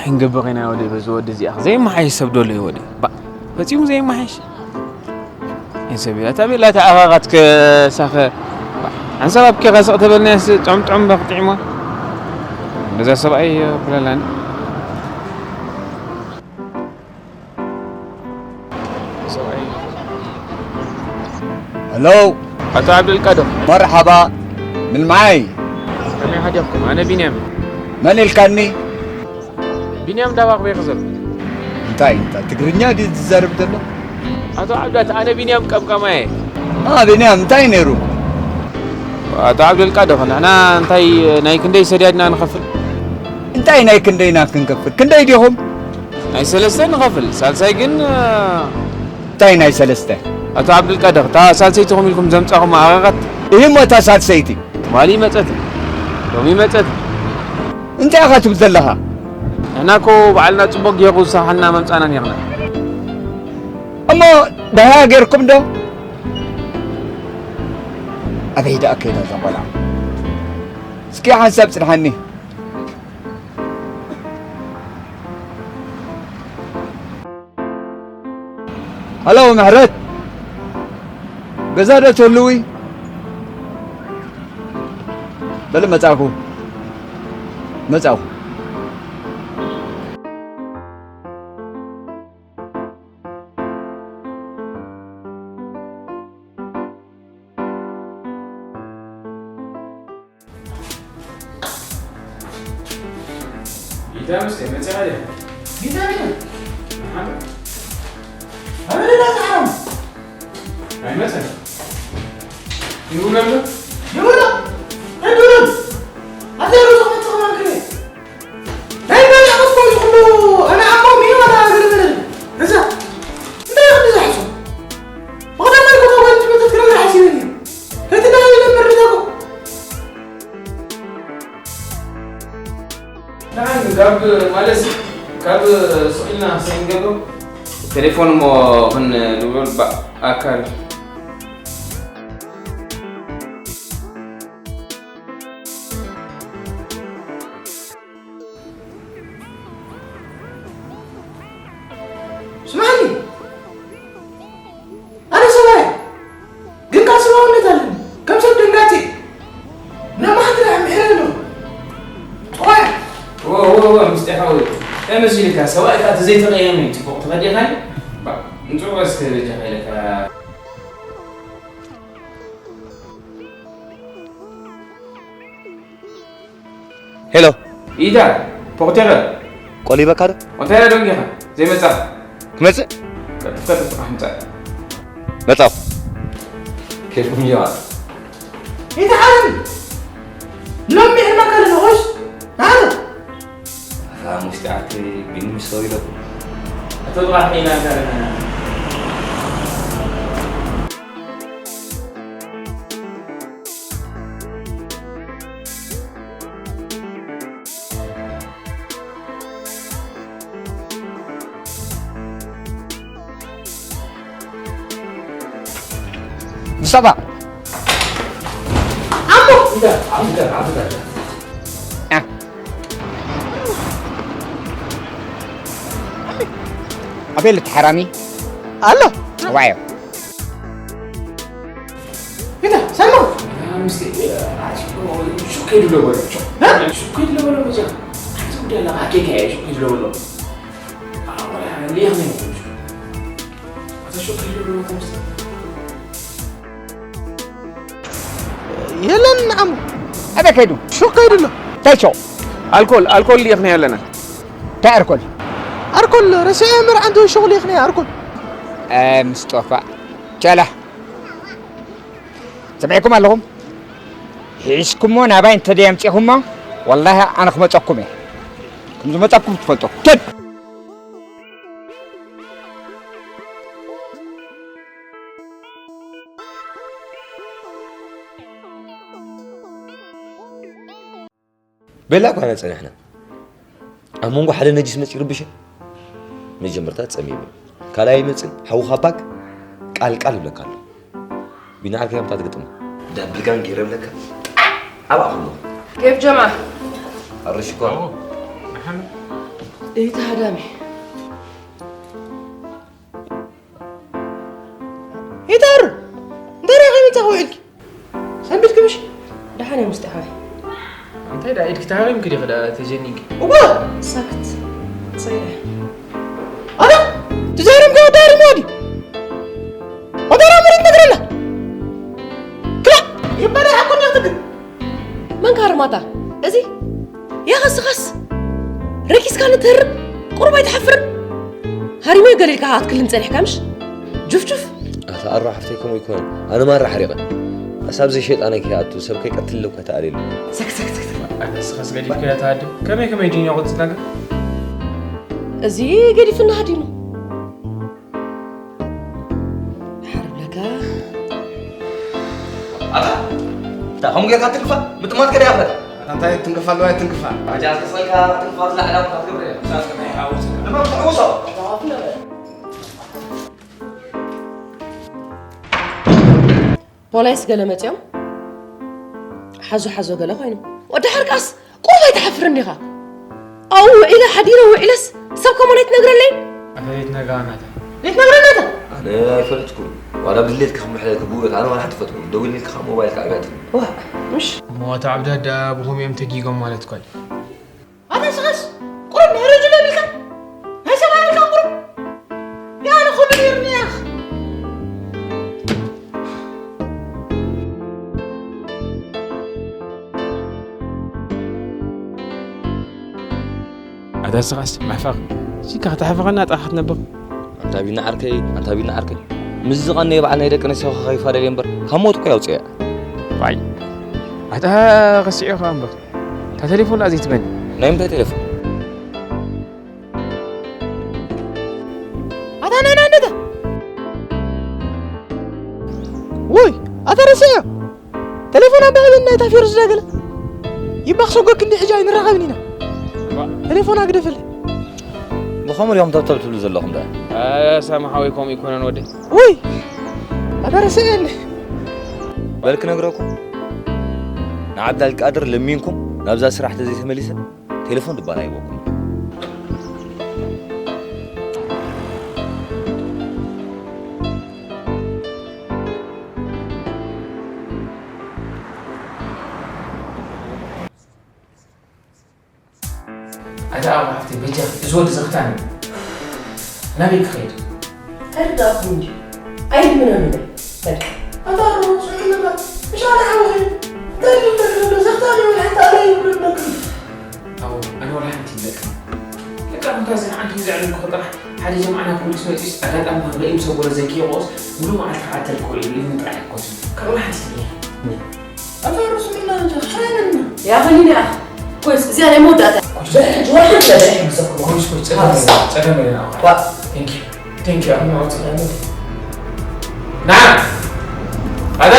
ክንገብር ኢና ወዲ፣ በዚ ወዲ እዚኣ ዘይመሓየሽ ሰብ ዶ ኣሎ እዩ ወዲ? ባ፣ ፈጺሙ ዘይመሓየሽ። ይን ሰብ ኢላ፣ እታ ቤላ፣ እታ ኣኻኻት ከሳኸ፣ ሓንሳብ ኣብ ኬኻ ስቕ ተበልናያስ ጥዑም ጥዑም በኽጥዒማ። እንደዛ ሰብኣይ ኩለላኒ። ሰብኣይ። ሄሎ። ኣቶ ዓብደልቃድር። መርሓባ። ምን ማዓይ? ከመይ ሓዲርኩም? ኣነ ቢንያም። መን ኢልካኒ? ቢንያም ዳባ ክበይ ክዘር። እንታይ፣ እንታይ? ትግርኛ ድዩ ዝዛረብ ዘሎ? ኣቶ ዓብዳት፣ ኣነ ቢንያም ቀምቃማየ። አ፣ ቢንያም፣ እንታይ ነይሩ? ኣቶ ዓብደልቃድር፣ ንሕና እንታይ ናይ ክንደይ ሰድያድና ንኸፍል? እንታይ ናይ ክንደይና ክንከፍል? ክንደይ ዲኹም? ናይ ሰለስተ ንኸፍል፣ ሳልሳይ ግን፣ እ፣ እንታይ ናይ ሰለስተ? ኣቶ ዓብዱልቃድር፣ እታ ሳልሰይትኹም ኢልኩም ዘምጻኹም ኣረጋት? እሂ እሞ እታ ሳልሰይቲ? ትማሊ መጸት፣ ሎሚ መጸት። እንታይ ኢኻ ትብል ዘለኻ? ንሕና እኮ ባዕልና ጽቡቕ ጌሩ ዝሰርሓልና መምጻእና ኔርና። እሞ ደሃ ጌርኩም ዶ? ኣበይ ደኣ ከይዳ እዛ ቆልዓ? እስኪ ሓንሳብ ጽንሓኒ። ሃሎ ምሕረት፣ ገዛ ዶ ትህልዊ? በል መጻእኩ፣ መጻእኩ። ጌታ ይመስገን፣ መጽእ ኣለ። ጌታ ይመስገን። መሓመድ። ኣበይ ደኣ ጻዕራም? ኣይመጸን። ይውለሉ? ይውለ። ኣይውለን። ኣታ ሩዞ መጥቶ ማንክሬ። ናይ በላዕኹም እኮ እዩ ኩሉ፣ ኣነ ኣሞም እዩ ወላ ዝርዝር። እዛ፣ እንታይ እዩ ክብዛሕ እሱ? ብቐደም መልኩ ተጓንጅ መተት ክረግር ሓሲበን እዩ። ከይትደላዩ ነበር ርዛቁ። ንዓይ ካብ፣ ማለት፣ ካብ ስቕ ኢልና ሰይንገብሮ። ቴሌፎን እሞ ክንልውል ብኣካል። ስማዕኒ፣ ኣነ ሰብኣይ ግን ካብ ሰብኣውነት ኣለኒ። ከም ሰብ ደንጋጺ ናብ ማሕድራ ምሕረ ኣለኹ። ጥዋይ። ዎ፣ ዎ፣ ዎ፣ ምስጢር ሓወይ። እንታይ መሲልካ? ሰብኣይ ከኣ ተዘይተቐየመ እዩ ጽቡቕ ተፈዲኻኒ። ባ፣ ንጹር እስከ በጃኻ ኢለካ። ሄሎ። ኢዳ፣ ፖርቴረ። ቆሊበካ ዶ? እንታይ ደንጊኻ? ዘይመጻ። ክመጽእ? ቀልጥፍ፣ ቀልጥፍ፣ ጥራሕ ምጻእ። መጻኹ። ኬፍኩም ይዋ። ኢዳ ዓለም። ሎሚ ዕድመ ካልእ ንኹሽ? ናቱ። ኣታ ሙስጢ ዓርኪ ቢኒ ምስ ሰው ኢለኩም። ኣቶ ጥራሕ ኢና ካለና። ሙስጠፋ። ኣሞ። እንዳ፣ ኣፍታ፣ ኣፍታ። ኣ። ኣቤል እቲ ሓራሚ። ኣሎ። ዋዮ። ኢታ፣ ሰማ። ምስቲ፣ እ፣ ሹክ ይድሎ በሎ፣ ሹክ። እ? ሹክ ይድሎ በሎ፣ መጃ። ኣቲ ጉዳይ ላ፣ ኣኬካ እየ፣ ሹክ ይድሎ በሎ። ኣወላ፣ ሊያም ነው። ኣቲ ሹክ ይድሎ በሎ፣ ከምስቲ። የለን፣ ኣሙ። ኣበይ ከይዱ? ሹክ ይድሎ። እንታይ ሾው? ኣልኮል፣ ኣልኮል ሊኽና ያለና። እንታይ ኣርኮል? ኣርኮል፣ ረሲዐ መርዓ እንተ ሹክ ሊኽና ኣርኮል። እ፣ ምስጦፋ። ቸላ። ሰሚዕኩም ኣለኹም? ሒዝኩሞ ናባይ እንተ ደይ ኣምጺኹሞ፣ ወላሂ ኣነ ክመጸኩም እየ። ከም ዝመጸኩም ትፈልጡ። ኪድ! ቤላ እኳ ኢና ጸኒሕና። ኣብ መንጎ ሓደ ነጂስ መጺኡ ይርብሸ። መጀመርታ ጸሚሙ። ካልኣይ ይመጽእ፣ ሓውኻ ባክ ቃል ቃል ይብለካ ኣሎ። ቢኒ ዓርከይ ከምታ ትግጥሞ። ዳብል ጋንግ ይረብለካ። ኣብ ኣኹሎ። كيف جماعة؟ ኣርሽ እኮ። መሓመድ። እታ ሃዳሚ። ይታሩ፣ እንታይ ዲኺ ከመይ ኢልኪ ውዒልኪ? ሰንቢድኪ ምሽ? ደሓን እየ ምስጢ ሓወይ። እንታይ ደኣ ኢድኪ ተሃሪምኪ ዲኺ ደኣ ተጀኒንኪ? እወ! ሳክት። ጽየ። ኣነ ትዛረም ከ ተሃሪምዋ ድዩ? ኣንታ ራምሪ ትነግረና። ክላ! ይበላ ሓቁ እንዳትግር። መን ካርማታ? እዚ? ያኸ ስኻስ? ረኪስካ ንትህርም? ቁሩብ ኣይትሓፍርን? ሃሪመዮ ገለ ኢልካ ክትክልም ጸኒሕካ ምሽ? ጁፍጁፍ። ኣታ ኣራ ሓፍተይ ከምኡ ኣይኮነን። ኣነ ማራ ሓሪቐ። ኣሳብ ዘይሸጣነ ከይኣቱ ሰብ ከይቀትል እኮ ተኣልየሉ። ሰክ፣ ሰክ፣ ሰክ፣ ሰክ። ኣታ ስኻስ ገዲፍካዮ ተሃድም? ከመይ፣ ከመይ ዲንዮ ክትናገር? እዚ ገዲፍና ሃዲሙ። ድሓር ብለካ። ኣታ፣ እንታይ ከምኡ ጌርካ ትንክፋ? ምጥማት ከደ ያኽበል። ኣታ እንታይ ትንክፋ ኣለዋ፣ ትንክፋ? ኣጃ፣ ተስፋልካ ትንክፋ ዝለዓላ ቦታ ትገብር እያ። ሳልካ ናይ ሓውስ። ለማ ትሕውሶ። ፖላይስ ገለ መጺኦም ሓዞ ሓዞ ገለ ኮይኑ። ወዲ ሓርቃስ ቁሩብ ኣይትሓፍርን ዲኻ? ኣብኡ ውዒለ ሓዲረ ውዒለስ ሰብ ከማን ኣይትነግረለይ? ኣታ ዘይትነግራ ናታ። ዘይትነግራ ናታ? ኣነ ኣይፈለጥኩን። ዋላ ብድሌትካ ክምሕለልካ ብውበት ኣነ ዋላ ሓንቲ ፈጥኩ። ደዊልካ ሞባይልካ ኣብያትኒ። ዋ፣ ምሽ? እሞ ኣታ ዓብዳዳ ብኹም እዮም ተጊጎም ማለት እኳ እዩ። ኣታ ስኻስ ቁሩብ ናይ ረጁል የብልካ? ናይ ሰብ ኣይብልካ ቁሩብ? ያለ ኩሉ ይርኒያኽ። ኣታ ስኻስ ማሕፋቕ። ሲካ ከተሕፍቐና ጥራሕ ክትነብር። ኣንታ ቢና ዓርከይ፣ ኣንታ ቢና ዓርከይ። ምስ ዝቐነየ በዓል ናይ ደቂ ኣንስትዮ ከይፋደል እየ እምበር፣ ካብ ሞት እኮ ያውፅያ። ዋይ። ኣታ ረሲዑ ኸዓ እምበር። እታ ቴሌፎን ደኣ ዘይትበኒ። ናይ ምንታይ ቴሌፎን? ኣታ ናይ ናይ ነታ። ውይ፣ ኣታ ረሲዑ። ቴሌፎን ኣባህልን ናይ ታፌር ዝዳገለ። ይባኽ ሰጎክ እንዲ ሕጂ ኣይንራኸብን ኢና። ባ- ቴሌፎን ኣግደፈለይ። ብኸምኡ እዮም ተብተብ ትብሉ ዘለኹም ደኣ? ኣረ ሳሚ ሓወይ ከምኡ ኣይኮነን ወደይ። ውይ! ኣታ ረሲዐኒ። በል ክነግረኩም። ንዓብዳልቃድር ለሚንኩም ናብዛ ስራሕ ተዘይተመሊሰ ቴሌፎን ድባል ኣይህበኩም። ኣታ ኣቡ ሓፍተይ በጃኺ፣ እዚ ወዲ ዘኽታኒ እዩ። ናበይ ክኸይድ? ተረዳእኩም እንጂ። ኣይድምነን እምበር። በቃ። ኣታ ኣቡ፣ ስምዕና፣ ምሽ ኣነ ሓውኺ። እንታይ ኢሉ እንደክርብ ዘኽታኒ ይብል ሓንቲ ኣነ ይብሉ እንደክርብ። ኣቡ፣ ኣነ ወላ ሓንቲ ይብለካ። በቃ፣ እንኳ እዚ ሓንቲ ዘዕለልኩ ጥራሕ፣ ሓደ ጀማዓና ፖሊስ መፂኡስ ኣጋጣሚ ክንርኢ ምስ ኣቦ ዘኪ ይቆስ፣ ሙሉ መዓልቲ ክዓተል ክውዕል ኢሉ ጥራሕ ይኮስ። ካልእ ወላ ሓንቲ ትብለኒ። ኣታ ርሱም እና እንጂ፣ ሓይልና። ያ ኸሊና፣ ያ። ኮይስ፣ እዚኣ ናይ መወዳእታ። ኮይስ፣ ሕጂ ዋላ ሓንቲ ኣይሕግዘኩም። ኮይስ፣ ኮይስ፣ ጸገም የለን፣ ጸገም የለን፣ ኣታ። ዋ። Thank you። Thank you፣ ኣሁን ኣውጽእ። ና። ኣታ።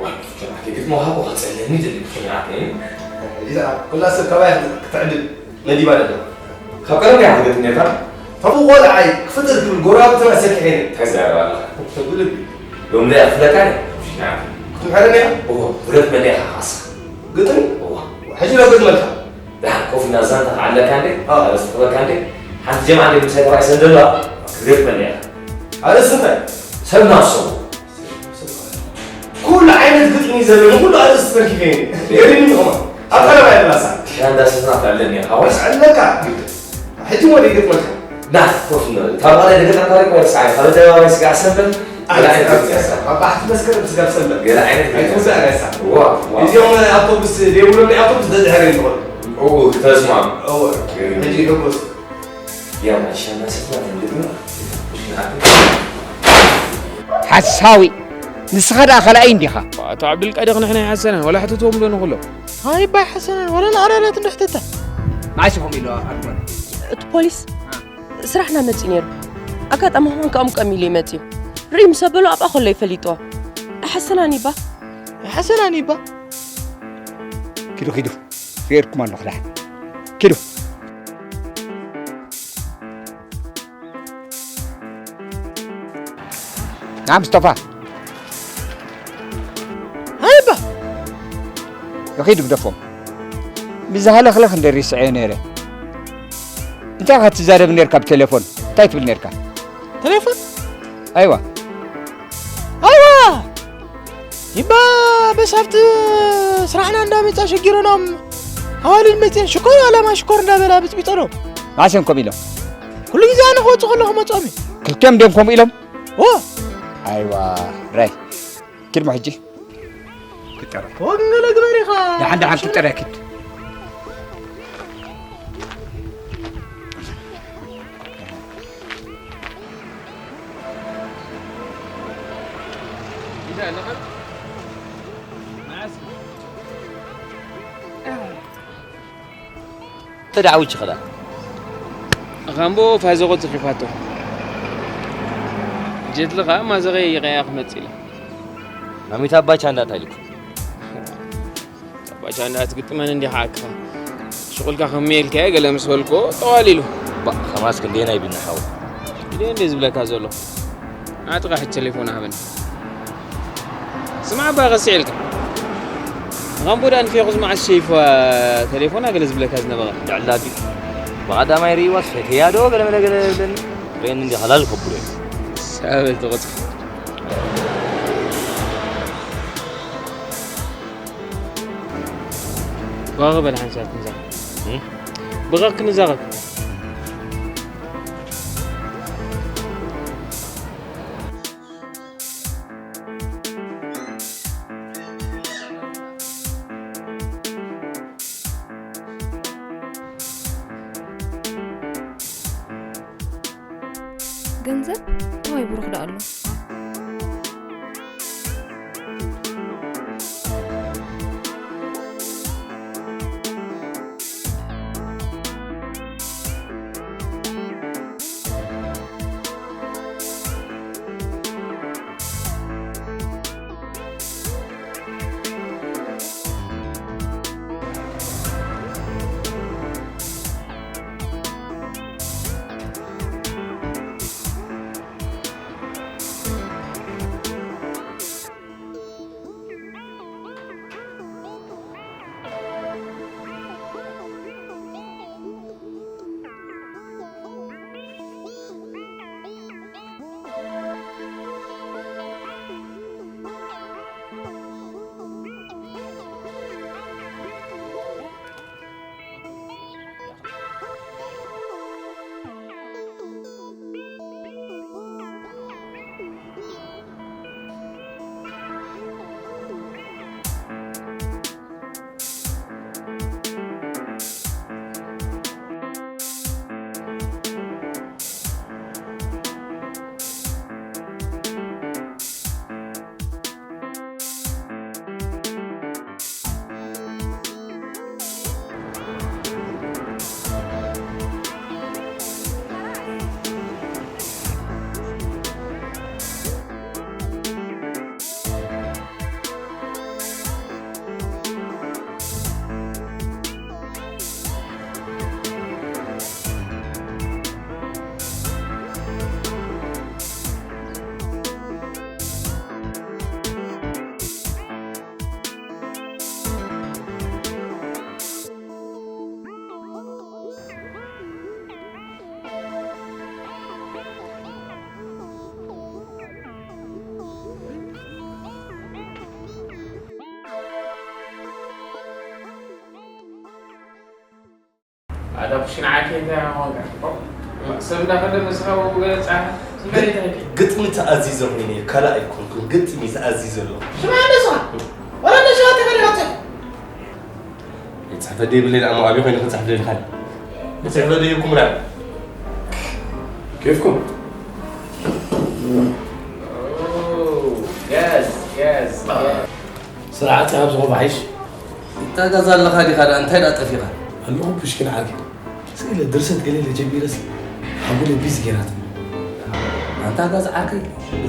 ዋይ፣ ብፍጹም ኣኬ ግጥሚ ወሃቦ ከጸለኒ ደሊ ብፍጹም ኣኬ። ኢዛ፣ ኩላ ሰብ ካባይ ክትዕድል መዲባ ደላ። ካብ ቀደም እያ ክትገጥም ነይርካ። ተፉ ቆልዓይ ክፍጥር ክብል ጎረባብትና ሰኪዐ ነይረ። እንታይ ትዛረብ ኣለኻ? ብልቢ። ሎም ላይ ኣፍለካ ነይ? ሽና። ክትምሕረኒ ኢኻ? እዎ፣ ክትገጥመኒ ኢኻ ካሳ። ግጥሚ? እዎ። ሕጂ ዶ ገጥመልካ? ደሓን ኮፍ ኢልና ዛንታ ክዓለካ እንዴ? ኣዎ። ኣረስ ትበካ እንዴ? ሓንቲ ጀምዓ እንዴ ምሳይ ተባይ ሰንደላ ክትገጥመኒ ኢኻ። ኣረስ እንታይ? ሰብ ናፍሶ። ኩሉ ዓይነት ግጥሚ ዘለኒ፣ ኩሉ ኣርእስቲ ተረኪበ እየ። ገሪሙኒ ከማን። ኣብ ቀረባ እየ ብላሳ። ሻንዳ ስፍራ ኣለኒ፣ ሓወስ። ኣለካ። ሕጂ ወደ ይገጥመልካ። ና፣ ኮፍ ንበል። እታ በኋላ ደገ ታሪክ ወይ ሳይ፣ ካልእ ደባባይ ስጋ ሰንበል። ኣይ፣ ገለ ዓይነት ሳይ፣ ግጥሚ ሳይ፣ ሳይ። ኣብ ባሕቲ መስከረም ስጋ ሰንበል። ገለ ዓይነት ግጥሚ ኣይትወስድ ሳይ። ኣጋይሳ። ዋ፣ ዋ። እዚኦም ኣውቶቡስ፣ ደውሎም ኣውቶቡስ ደድሕሪ እዮም ዝኸዱ። ኦ፣ ተስማም። እወ። ገሪሙ። ሕጂ ይሕጎስ። ያው መሸመ ስትመት እንግዲህ ሓሳዊ ንስኻ ደኣ ካልኣይ እንዲኻ። ኣቶ ዓብዱልቃድር ንሕና ኣይሓሰናን፣ ወላ ሕተትዎም ዶ ንኹሎም? ኣይባ ኣይሓሰናን፣ ወላ ንኣራዳት እንዶ ሕተታ። መዓስ ኢኹም ኢሉ ኣድመን? እቲ ፖሊስ ስራሕና መጺኡ ነይሩ። ኣጋጣሚ ሆን ከኦም ቀሚሉ እዩ መጺኡ። ርኢ ምስ ኣበሉ ኣብኣ ከሎ ይፈሊጥዎ። ኣይሓሰናን ይባ። ኣይሓሰናን ይባ። ኪዱ ኪዱ። ፌርኩም ኣለኹ ደሓን። ዓም ስቶፋ። ኣይባ። ይኺድ ግደፎም። ብዝሃለኽለኽ እንደ ሪስዐዮ ነይረ። እንታይ ኢኻ ትዛረብ ነርካ ብቴሌፎን? እንታይ ትብል ነርካ? ቴሌፎን? ኣይዋ። ኣይዋ! ይባ በሳብቲ ስራዕና እንዳመጻ ሸጊሮኖም ኣዋልድ መጽየን ሽኮር ኣላማ ሽኮር እንዳበላ ብጽቢጦኖም። ማሰን ኮም ኢሎም። ኩሉ ግዜ ኣነ ክወጽእ ከለኹ መጾም እዩ። ክልቲኦም ድዮም ከምኡ ኢሎም? ኦ! ኣይዋ፣ ራይ። ኪድ ሕጂ። ክጠረ። ወንገለ ግበር ኢኻ። ደሓን ደሓን ክጠረ ኪድ። ተዳዕዊች ኸዳ። ኣኻምቦ ፋዘቆ ጽሒፋቶ። ጀትሊ ኸኣ ማዘቐ ይቐያ ክመጽእ ኢለ። ማሚት ኣባ ቻንዳ እንታይ ኢልኩ? ኣባ ቻንዳ ትግጥመን እንዲኻ ኣካ። ሽቑልካ ከመይ ኢልካዮ ገለ ምስ በልኮ ጠዋል ኢሉ። ባ፣ ኸማስ ክንደየናይ ቢና ሓው? ኢለ እንደ ዝብለካ ዘሎ። ኣጥቓ ሕጂ ቴሌፎን ሃበኒ። ስማዕ እባ ረሲዕ ኢልካ። ኣኻምቦ ዳኣ ንፌኹስ መዓስ ሸይፋ ቴሌፎና ገለ ዝብለካ ዝነበረ። ልዕሊ ኣቢ ብቐዳማይ ርእይዋስ ፈትያ ዶ ገለ መለ ገለ ይብለኒ። ርእየኒ እንዲ ሓላል ከብሎ እዩ። ሰበል ተቐጽ። ብቐቕ በል ሓንሳብ ክንዛረብ። እም? ብቐቕ ክንዛረብ። ገንዘብ ተዋይ ብሩኽ ዶ ኣሎ? ኣታ ኩሽና ዓርከይ እንታይ ኾንካ? ሰብ እንዳኸደ መስኻ ወጉ ገለ ጻሓ። እንታይ እንታይ? ግጥሚ ተኣዚዘ ኮይነ፣ ካልእ ኣይኮንኩን። ግጥሚ ተኣዚዘ ኣሎ። ሽማ ኣለኻ? ወላ እንደ ሽማ ተኸደ ወጥተህ? ጽሕፈት ደይ ብለይ ደኣ፣ ኣብ ኮይነ ክጽሕፍ ደልኻኒ። ጽሕፈት ደይ ኩምራ። ኬፍኩም? ኦ፣ የስ፣ የስ፣ የስ። ስርዓት ኣብ ዝኾ ባሒሽ? ይታገዝ ኣለኻ ዲኻ ደኣ? እንታይ ደኣ ጠፊኻ? ኣለኹ ፑሽኪን ዓርከይ። ስኢለ ድርሰት ገሌለ ጀሚረሲ ሓጉለ ቢዝ ጌራትኒ። ኣንታ ጋዝ ዓርከይ፣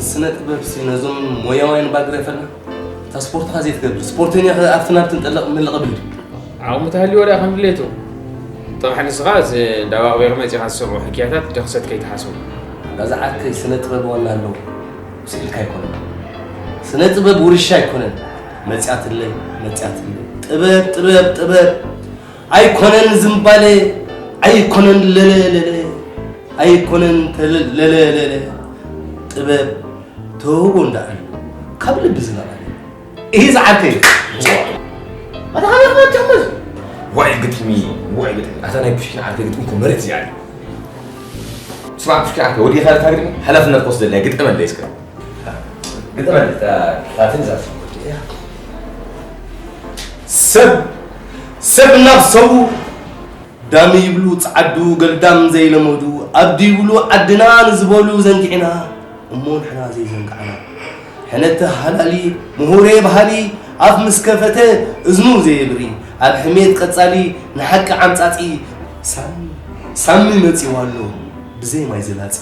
ስነ ጥበብሲ ነዞም ሞያውያን ባግረፈና። እታ ስፖርትኻ ዘይትገብር፣ ስፖርተኛ ከ ኣብቲ ናብቲ እንጠለቕ ምልቕ ብል። ዓቕሚ ተሃልዮ ደኣ ከም ድሌቱ። ጥራሕ ንስኻ እዚ እንዳ ባቕቤር መጺኻ ዝሰምዑ ሕክያታት ደኽሰት ከይትሓስቡ። ጋዝ ዓርከይ፣ ስነ ጥበብ ዋና ኣለዎ። ስኢልካ ኣይኮነን። ስነ ጥበብ ውርሻ ኣይኮነን። መጽያትለይ፣ መጽያትለይ። ጥበብ፣ ጥበብ፣ ጥበብ። ኣይኮነን ዝምባለ፣ ኣይኮነን ለለ ለለ። ኣይኮነን ተለ-፣ ለለ ለለ። ጥበብ ተውህቦ እንዳኣሉ ካብ ልቢ ዝነቐለ። ይሄ ዝዓርከይ። ኣታ ካበይ ክመጽእ እሞ እዚ? ዋይ ግጥሚ፣ ዋይ ግጥሚ። ኣታ ናይ ፑሽኪን ዓርከይ ግጥሚ እኮ መሬት እዚኣ ኣላ። ስማዕ ፑሽኪን ዓርከይ፣ ወዲኻ እታ ግጥሚ ሓላፍነት ክወስደላ ግጠመለይ እስከ። ግጠመለይ፣ እታ፣ እታ ትእዛዝ። ሰብ፣ ሰብ ናብ ሰቡ ዳሚ ይብሉ ጸዓዱ ገልዳም ዘይለመዱ፣ ኣብዲ ይብሉ ዓድና ንዝበሉ ዘንጊዕና፣ እሞ ንሕና ዘይዘንጋዕና። ሕነተ ሃላሊ፣ ምሁሬ በሃሊ፣ ኣፍ ምስ ከፈተ እዝኑ ዘየብሪ፣ ኣብ ሕሜት ቀጻሊ፣ ንሓቂ ዓምጻጺ፣ ሳሚ፣ ሳሚ መጺኡ ኣሎ፣ ብዘይ ማይ ዘላጺ።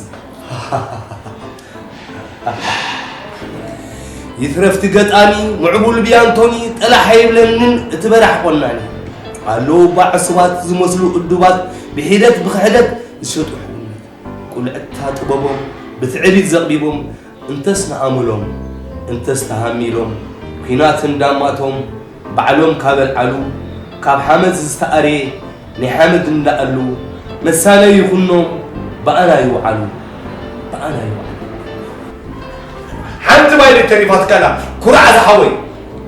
ይትረፍቲ ገጣሚ፣ ምዕቡል ብያንቶኒ፣ ጠላሕ ኣይብለንን እቲ በራሕ ቆናኒ። ኣለዉ እባ ዕሱባት ዝመስሉ እዱባት፣ ብሒደት ብኽሕደት ዝሸጡ ሕልነት። ቁልዕታ ጥበቦም ብትዕቢት ዘቕቢቦም፣ እንተስ ንኣመሎም፣ እንተስ ተሃሚሎም፣ ኲናት እንዳማቶም፣ ባዕሎም ካበልዓሉ፣ ካብ ሓመድ ዝተኣርየ ናይ ሓመድ እንዳኣሉ፣ መሳለዪ ይኹኖም፣ ብኣና ይውዓሉ፣ ብኣና ይውዓሉ። ሓንቲ ማይ ተሪፋትካ ኣላ፣ ኩራዕ ዝሓወይ።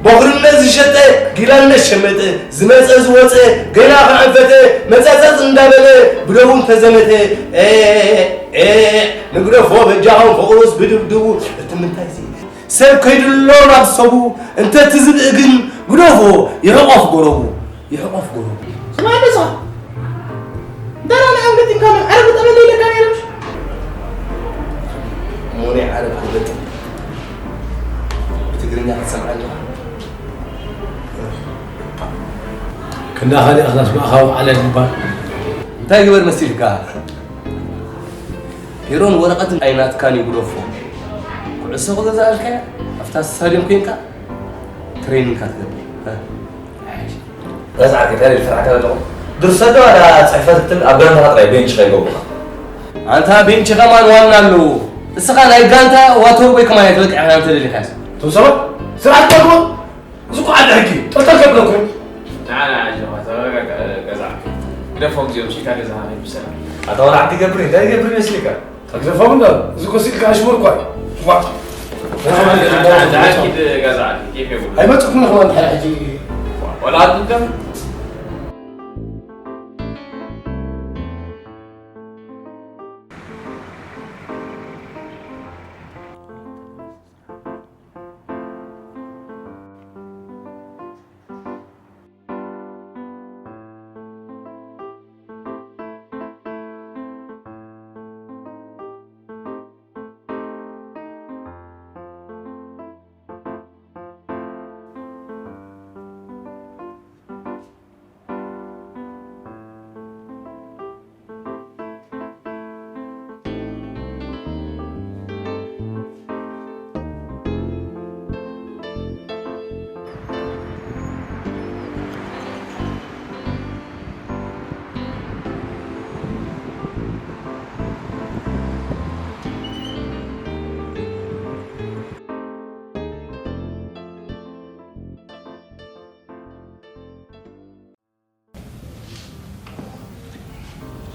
በኹርነት ዝሸጠ፣ ጊላነት ሸመጠ፣ ዝመጸ ዝወጸ፣ ገና ከኣንፈተ፣ መጸጸጽ እንዳበለ፣ ብደቡ እንተዘመተ፣ ኤ፣ ኤ፣ ንግደፎ በጃኹም ፍቕሩስ ብድብድቡ፣ እቲ ምንታይ እዚ ሰብ ከይድሎ ናብ ሰቡ፣ እንተ እቲ ዝብኢ ግን ግደፎ፣ ይሕቆፍ ጎረቡ፣ ይሕቆፍ ጎረቡ። ስማዕ ንስኻ፣ እንተ ደኣ ንዓም ገጢምካ ምን ዓረብ ግጠመለይ ኢለካ ነይረ ምሽ? እሞ ናይ ዓረብ ክገጥም ብትግርኛ ክትሰምዓ ኣለኻ? ክንዳ ካልእ ክላስ ማእኻዊ ዓለም ይባል። እንታይ ግበር መሲልካ? ፔሮን ወረቐትን ኣይናትካን እዩ ግደፎ። ኩዕሶ ክገዝኣልካ ኣብታ ስታድዮም ኮይንካ ትሬኒንግካ ትገብር። እ? ኣይሽ። ረስዓት እንታይ ኢለ ዝፈራሕካ ዘለኹ? ድርሰት ዶ ዋላ ጽሕፈት ክትብል ኣብ ጋንታኻ ጥራይ ቤንች ከይገብሩኻ። ኣንታ ቤንች ከማን ዋና ኣለዎ። እስኻ ናይ ጋንታ ዋተር ቦይ ከማን ኣይትበቅዕ ኢኻ እንተ ደሊኻስ። እቶም ሰባት ስርዓት ኣለዎም። እዚ እኮ ዓዲ ሕጊ እዩ። ጠልጠል ከብለኩም። ንዓ፣ ንዓ፣ ኣጆኻ፣ ተረጋጋ፣ ገዛ። ግደፎም እዚኦም፣ ሽታ ገዛኻ ከይብሰላ። ኣታ ወላ ዓዲ ይገብር እዩ፣ እንታይ ይገብር ይመስልካ? ተግዘፎም እንዶ፣ እዚ እኮ ስኢልካ ኣሽሙር እኮ እዩ። ዋ። ንዓ፣ ንዓ፣ ንዓ፣ ኪድ ገዛ፣ ኬፍ የብሉ። ኣይመጽእኩን ኢኹም ኣንተ ሓደ ሕጂ። ወላ ኣትንከም።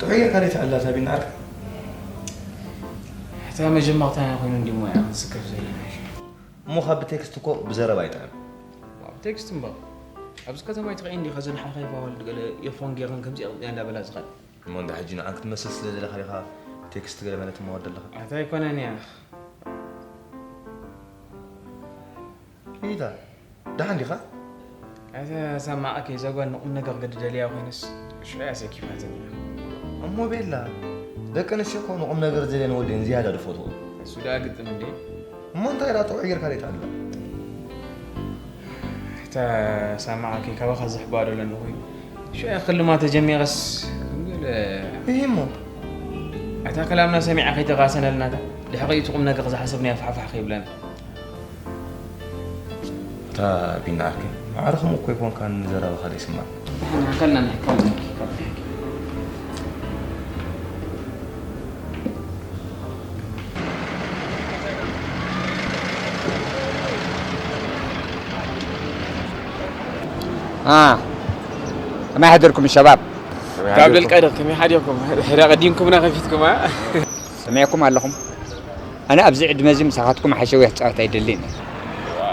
ጥዑይ ጌርካ ደይ ትዕላ እታ ቢና ዓርካ? እታ መጀመርታና ኮይኑ እንዲ ሞያ ክንስከፍ ዘለና። እሞ ካብ ብቴክስት እኮ ብዘረባ ኣይጥዕም። ዋ፣ ብቴክስት እምበር። ኣብዚ ከተማ ኣይትኸይን ዲኻ? ዘን ሓኻይፋ ዋልድ ገለ ኤርፎን ጌረን ከምዚ ኣቕጢያ እንዳበላ ዝኸዳ። እሞ እንዳ ሕጂ ንዓን ክትመስል ስለ ዘለኻ ዲኻ ቴክስት ገለ ማለት እሞ ወርደለኻ? ኣታ ኣይኮነን እያ። ኢታ፣ ደሓን ዲኻ? ኣታ ሳማዕ፣ ኣከይ እዛ ጓል ንቁም ነገር ገዲ ደልያ ኮይነስ ሽዑ እያ ሰኪፋትኒ። እሞ ቤላ፣ ደቂ ኣንስትዮ እኮ ንቁም ነገር ዝደልየን ወደን ዝያዳ ዝፈትዎ። እሱ ደኣ ግጥም እንዴ? እሞ እንታይ ደኣ ጥዑይ ጌርካ ደይ ትዕላ? እታ ሳማዕ፣ ኣከይ ካባኻ ዝሕባእ ዶ ኣለኒ ኮይኑ? ሽዑ ክልማ ተጀሚረስ፣ ግን ገለ እሂ እሞ። እታ ከላምና ሰሚዓ ከይተቓሰነልና፣ እታ ድሕሪኡ እቲ ቁም ነገር ዝሓሰብናዮ ፋሕፋሕ ከይብለና። እታ ቢና ዓርከይ፣ ማዕረ ከምኡ እኮ ኣይኮንካን፣ ንዘረባኻ ዘይስማዕ። ንሕና ከልና ንሕከም፣ ንሕከም፣ ንሕከም። ها، ما يحضركم الشباب؟ أنت عبد القادر، كم يحد يكم؟ حدا قديمكم أنا خفيتكم، ها؟ سمعكم لكم. ኣነ ኣብዚ ዕድመ እዚ ምሳኻትኩም ሓሸውየ ክጻወት ኣይደልን።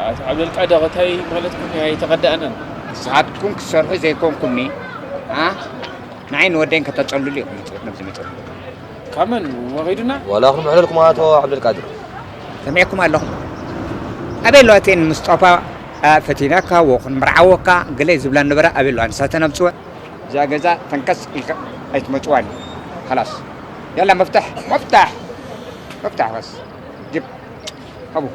ኣቶ ዓብደልቃድር፣ እንታይ ማለትኩም እዩ? ኣይተቐዳእናን። ንስኻትኩም ክትሰርሑ ዘይኮንኩምኒ፣ ኣ? ንዓይ ንወደይን ከተጸልሉ ኢኹም መጸ-፣ ነብዚ መጸልሉ። ካብ መን ወቒዱና? ዋላ ክንምዕለልኩም ኣቶ ዓብደልቃድር። ሰሚዕኩም ኣለኹም። ኣበይ ኣለዋ እተን ምስጦፋ፣ ኣ፣ ፈቲናካ፣ ወ-፣ ክንምርዓወካ፣ ገለ ዝብላ ነበራ፣ ኣበይ ኣለዋ? ንሳተን ኣምጽወ። እዛ ገዛ ተንከስ ኢልካ ኣይትመጽዋን። خلاص. يلا مفتاح، مفتاح. مفتاح بس. جيب. هبو.